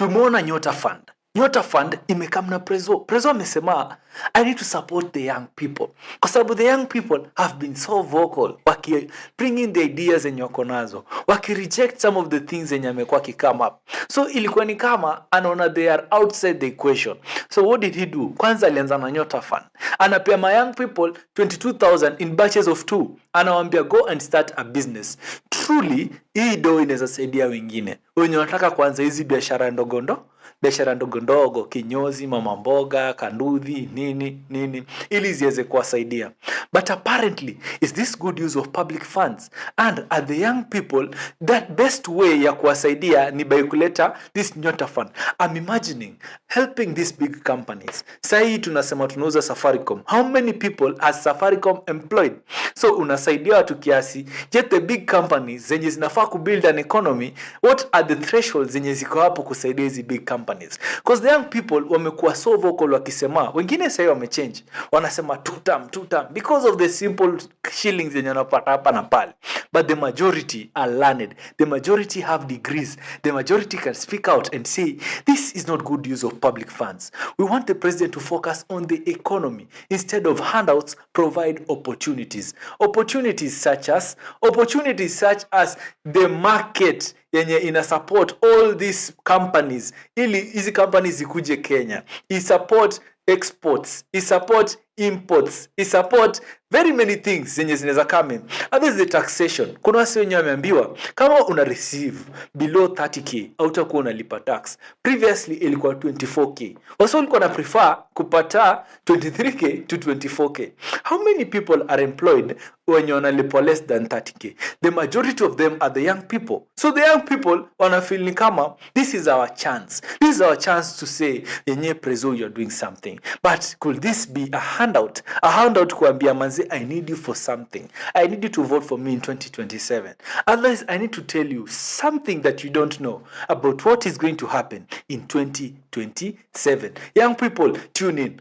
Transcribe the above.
Tumeona Nyota Fund. Nyota Fund imecome na Prezo. Prezo amesema, "I need to support the young people," kwa sababu the young people have been so vocal, waki bring in the ideas zenye wako nazo, waki reject some of the things zenye amekuwa akicome up. So ilikuwa ni kama anaona they are outside the equation. So what did he do? Kwanza alianza na Nyota Fund, anapea ma young people 22,000 in batches of two, anawambia, "Go and start a business." Truly, hii do inaweza saidia wengine wenye wanataka kuanza hizi biashara ndogo ndogo, biashara ndogo ndogo, kinyozi, mama mboga, kanduthi, nini nini, ili ziweze kuwasaidia. But apparently, is this good use of public funds? And are the young people, that best way ya kuwasaidia ni by kuleta this Nyota Fund? I'm imagining helping these big companies. Sahii tunasema tunauza Safaricom. How many people has Safaricom employed? So unasaidia watu kiasi, yet the big companies zenye zinafaa kubuild an economy, what are the thresholds zenye ziko hapo kusaidia hizi big companies? Because the young people wamekuwa so vocal wakisema, wengine sahii wamechange, wanasema two term, two term, because of the simple shillings zenye wanapata hapa na pale. But the majority are learned, the majority have degrees, the majority can speak out and say this is not good use of public funds. We want the president to focus on the economy instead of handouts. Provide opportunities, opportunities such as the market yenye ina support all these companies, ili hizi companies zikuje Kenya, isupport exports, isupport imports, isupport very many things zenye zinaweza come in. Others, the taxation. Kuna wasee wenye wameambiwa kama una receive below 30K, hautakuwa unalipa tax. Previously ilikuwa 24K. Wasee walikuwa na prefer kupata 23K to 24K. How many people are employed wenye wanalipwa less than 30K? The majority of them are the young people. So the young people wana feel ni kama this is our chance, this is our chance to say, "Yenye Prezo, you're doing something." But could this be a handout? A handout kuambia, "Manze, I need you for something. I need you to vote for me in 2027. Otherwise, I need to tell you something that you don't know about what is going to happen in 2027." Young people, tune in.